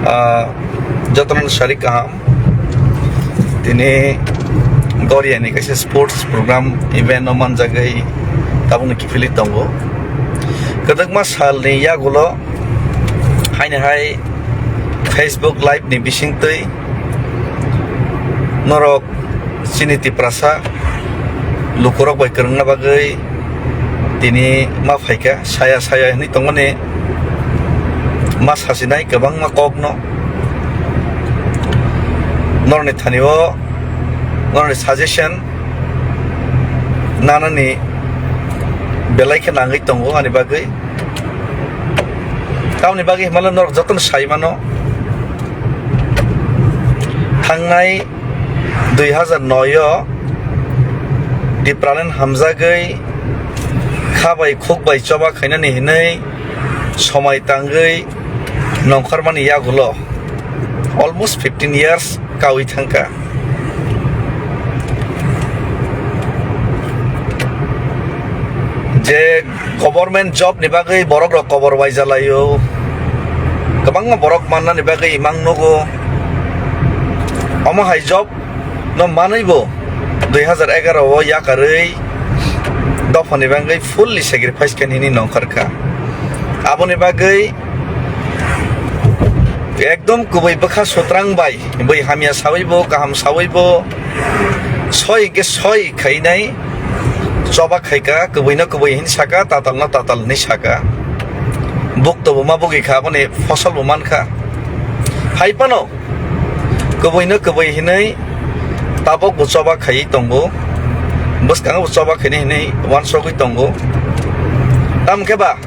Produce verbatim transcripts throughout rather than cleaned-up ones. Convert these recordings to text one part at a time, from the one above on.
Ah, jotono sari kaham. Tini Goria ni kaisa sports program event no manjagwi tabukni kiphilwi tongo. Kwdwkma salni yagulo haini hai Facebook live ni bisingtwi norok chini Tiprasa lukurok bai kwrwngna bagwi tini ma phaikha, saya saya hinwi tongmani ma sasinai kwbangma kokno. Norokni thani o norokni suggestion nanani belai khe nangwi tongo ani bagwi. Tamoni bagwi himano norok jotono sai mano, thangnai dui hazar noi o Tipraland hamjagwi kha bai khuk bai choba khainani hinwi somai tangwi nongkhormani yagulo almost fifteen years kawi thangkha. Je government job ni bagwi borok rok kobor waijalaio, kwbangma borok mannani bagwi imang nugo. Omo hai job no manwibo dui hazar egaroh o yakarwi dophani bagwi fully sacrifice khe nini nongkhorkha. Aboni bagwi ekdom kubui bwkha sutrang bai, bui hamya sawibo, kaham sawibo, soi hwnkhe soi khainai, choba khaika, kubuino kubui hin saka, tatalno tatal hinwi saka. Buktobo ma bugikha, aboni fosolbo mankha. Hai phano kubuino kubui hinwi tabukbo choba khaiwi tongo, bwskango bo choba khainai hinwi uansukgwi tongo. Tamokhe ba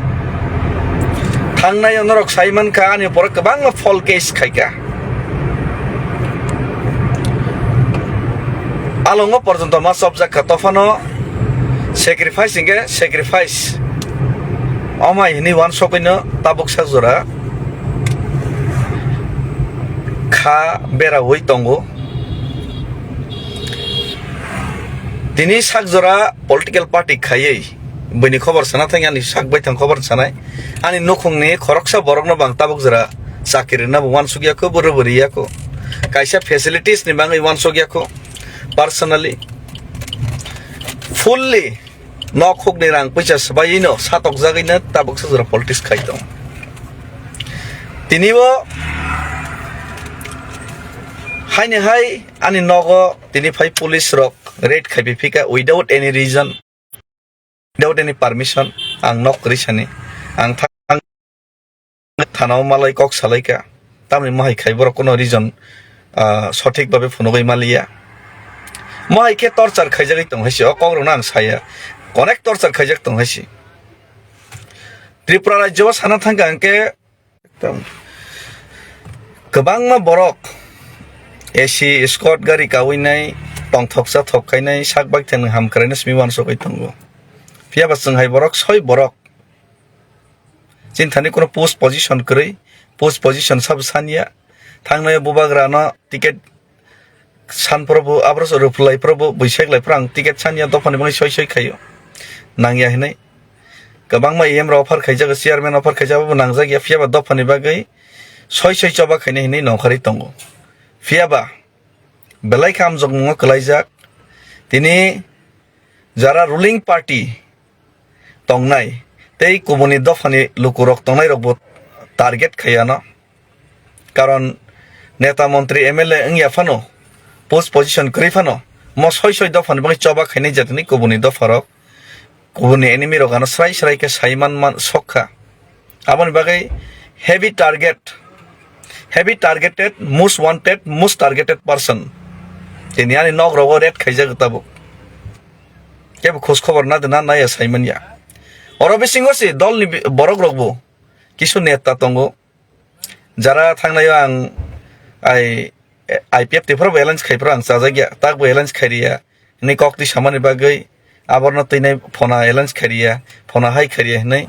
thangnai norok sai mankha, ani borok kwbangma fall case khaikha. Alongo porjonto ma chopjak kha, tophano sacrifice hwnkhe sacrifice. Omai hinwi uansukgwino tabuk sak jora kha berawi tongo. Tini sak jora political party khaiwi buini khobor sana thangya, ani sak baithang khobor sanai. Ani nukhungni khoroksa borokno bang tabuk jora chakri rwna bo uansukya kho, bwrwi bwrwi ya kho. Kaisa facilities ni bagwi uansukya kho. Personally, fully nok hukni rang puisa swbaiwino satokjagwino tabuk sak jora politics khai tong. Tini bo haini hai ani nogo tini phai police rok raid khaibi phika without any reason, without any permission, ang nok kwrwi sani, ang thang thana o malai kok salai ka, tamni mohai khai borok kono reason, ah, sothik babe phunugwi maliya. Mohai khe torture khaijagwi tong hai si, o kok rokno ang saya, onek torture khaijak tong hai si. Tripura rajyo o sana thangkha hwnkhe, Kwbangma borok A C escort gari kawi nai, tongthoksa thok khainai, sak baithang ni hamkraino simi uansugwi tongo. Phiya ba chwng hai borok soi borok. Chini thani kono post position kwrwi, post position sabo sanya. Thangnai bubagra no ticket san phuru bo, abro rwphlai phuru bo, buisek lai phuru ang ticket sanya, dophani bagwi soi soi khaio. Nangya hinwi. Kwbangma E M rok offer khaijak, chairman offer khaijak, abo nangjak ya, phiya ba dophani bagwi soi soi choba khainai hinwi nongkhorwi tongo. Phiya ba belai khe hamjokmungo kwlaijak. Tini jara ruling party tongnai tei kubuni dophani lukurok tongnairokbo target khai ano. Karon neta, montri, M L A wngya phano, post position kwrwi phano, mo soi soi dophani bagwi choba khainai jatoni kubuni dopharok, kubuni enemy rok ano srai srai khe sai man man sok kha. Aboni bagwi heavy target, heavy targeted, most wanted, most targeted person. Tini ani nok rogo raid khaijak tabuk. Kebo khoj khobor na de na naya sai manya. Oro bisingo se dol ni bi-, borok rok bo kisu neta tongo. Jara thangnai o ang ai, I P F T phuru bo alliance khai phuru ang chajak ya, tak bo alliance khai riya. Hwnwi kok twi samani bagwi aborno twinai phona alliance khai riya, phona hai khai riya hwnwi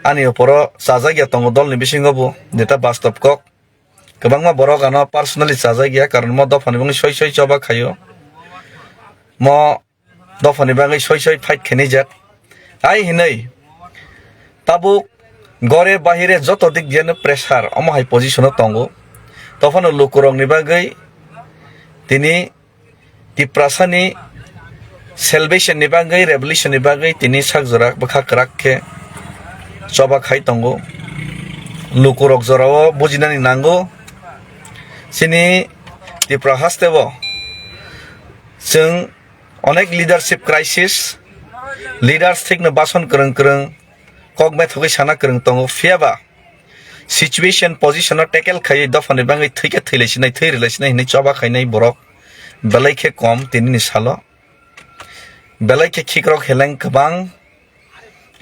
ani oporo chajak ya tongo dol ni bisingo bo, jeta bastop kok. Kwbangma borok ano personally chajak ya, karon mo dophani bagwi soi soi choba khaio. Mo dophani bagwi soi soi fight khainai jak. Ai hinwi tabuk Gore bahire joto dik diyano pressure omo hai position o tongo. Tophano lukurokni bagwi tini Tiprasani salvation ni bagwi, revolution ni bagwi tini sak jora bwkha kwrak khe choba khai tongo. Lukurok jorao bujinani nango. Chini Tripura hasteo chwng onek leadership crisis, leaders thikno bason kwrwng kwrwng, kok methogwi sana kwrwng tongo, phiyaba situation position no tackle khaiwi dophani bagwi thwikhe thwilaisinai, thwi rwlaisinai hinwi choba khainai borok belai khe kom tinini salo. Belai khe khikrok heleng kwbang.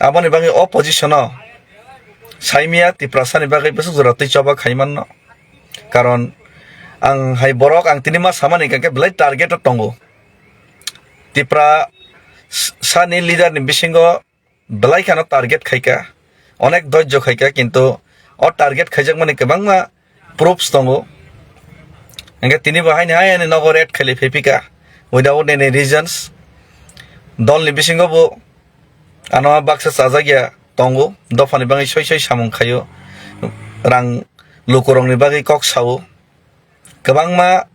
Aboni bagwi o position o saimia Tiprasani bagwi bwswk jora twi choba khaimanno. Karon ang hai borok ang tini ma samani hwnkhe belai target o tongo. Tipra s-, sani leader ni bisingo belai kheno target khaika, onek dojjo khaika, kintu o target khaijakmani kwbangma proofs tongo. Hingke tini bo haini hai ani nogo raid khailai phai phika without any reasons. Dolni bisingo bo ano baksa chajak ya tongo, dophani bagwi soi soi samung khaio, rang lukurokni bagwi kok sao. Kwbangma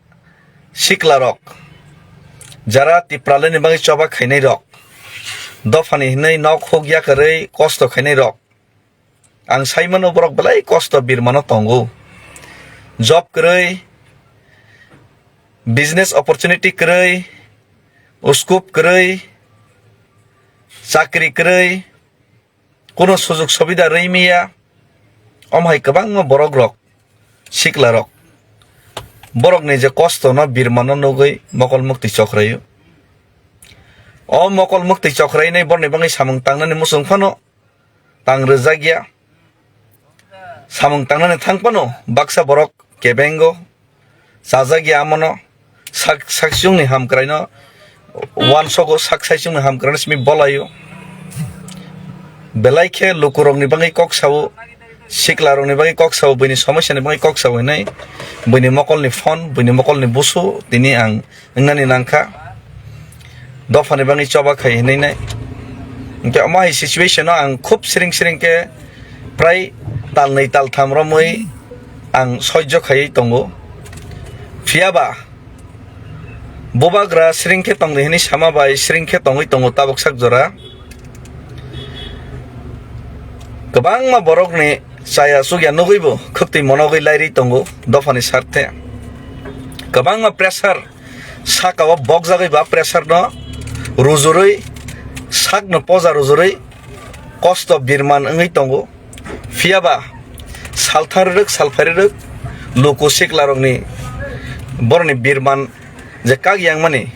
siklarok, jara Tipralani bagwi choba khainairok, dophani hinwi nok huk yakarwi kosto khainairok, ang saimano borok belai kosto birmano tongo. Job kwrwi, business opportunity kwrwi, scope kwrwi, chakri kwrwi, kuno sujug subida rwi miya, omo hai kwbangma borok rok, sikla rok, borok ni je kosto no birma no nugwi mokol mukti chokraio. O mokol mukti chokrainai borni bagwi samung tangnani muchung phano tang rwjak ya. Samung tangnani thang phano baksa borok kebengo, chajak ya amono, sak, saksiyungni hamkraino uansogo, sak saisiyungni hamkraino simi bolaio. Belai khe lukurokni bagwi kok sao, siklarokni bagwi kok sao, buini somosyani bagwi kok sao hinwi buini mokolni phone, buini mokolni busu tini ang wngnani nangkha. Dophani bagwi choba khai hinwi nai. Hingke omo hai situation o ang khub siring siring khe prai talnwi taltham romwi ang soijo khaiwi tongo. Phiyaba bubagra siring khe tongdi hinwi sama bai siring khe tongwi tongo tabuk sak jora. Kwbangma borokni chaya chukya nugwibo khwktwi monogwi lairwi tongo dophani sarthe. Kwbangma pressure saka o bokjagwi ba pressure no rujurwi, sakno poja rujurwi kosto birman wngwi tongo. Phiyaba salthang rwrwk, salphai rwrwk, luku siklarokni borokni birman je kak yangmani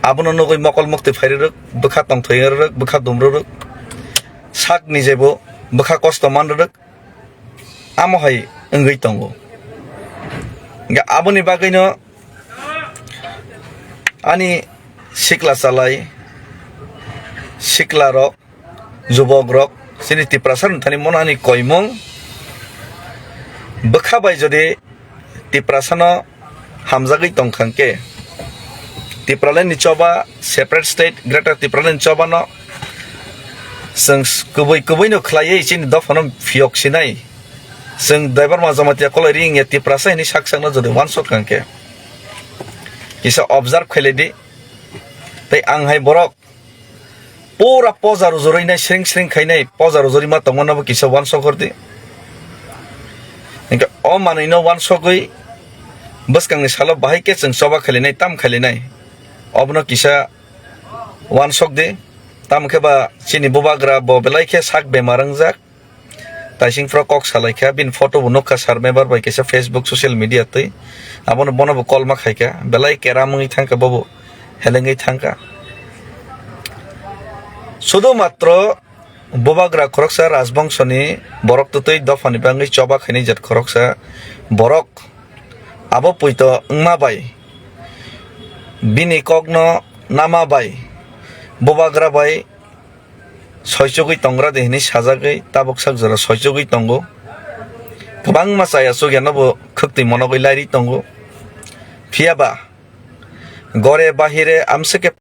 abono nugwi mokol mukti phai rwrwk, bwkha tongthoi rwrwk, bwkha dum rwrwk, sakni jebo bwkha kosto man rwrwk, amo hai wngwi tongo. Hingke aboni bagwino ani sikla chalai, sikla rok, jubok rok, chini Tiprasa ni thani mono ani koimung bwkha bai jodi Tiprasano hamjagwi tongkha hwnkhe, Tipraland ni choba, separate state, Greater Tipraland ni choba no chwng s-, kubui kubui no khlaiwi chini dophano phiyok sinai. Chwng Debbarma Jamatia kolai ring ya Tiprasa hini sak sakno jodi uansuk kha hwnkhe, kisa observe khailai di. Tei ang hai borok pura poja rujurwi nai, sring sring khainai, poja rujurwi ma tongmano bo kisa uansuk hor di. Hingke o manwi no uansugwi bwskangni salo bahai khe chwng choba khailainai, tam khailainai, obono kisa uansuk di. Tamo khe ba chini bubagra bo belai khe sak bemar wngjak. Taising phro kok salai kha, bini photo bo nukha sir member bai kaisa Facebook social media twi. Abono bono bo kolma khai kha, belai keram wngwi thang kha, bobo helengwi thang kha. Sudu matro bubagra khoroksa rajbongsoni borok twtwi dophani bagwi choba khainai jat khoroksa borok abo puito wngma bai, bini kokno nama bai, bubagra bai soichugwi tongra de hinwi sajagwi tabuk sak jora soichugwi tongo. Kwbangma chaya chugyano bo khwktwi monogwi lairwi tongo. Phiyaba gore bahire amswk khe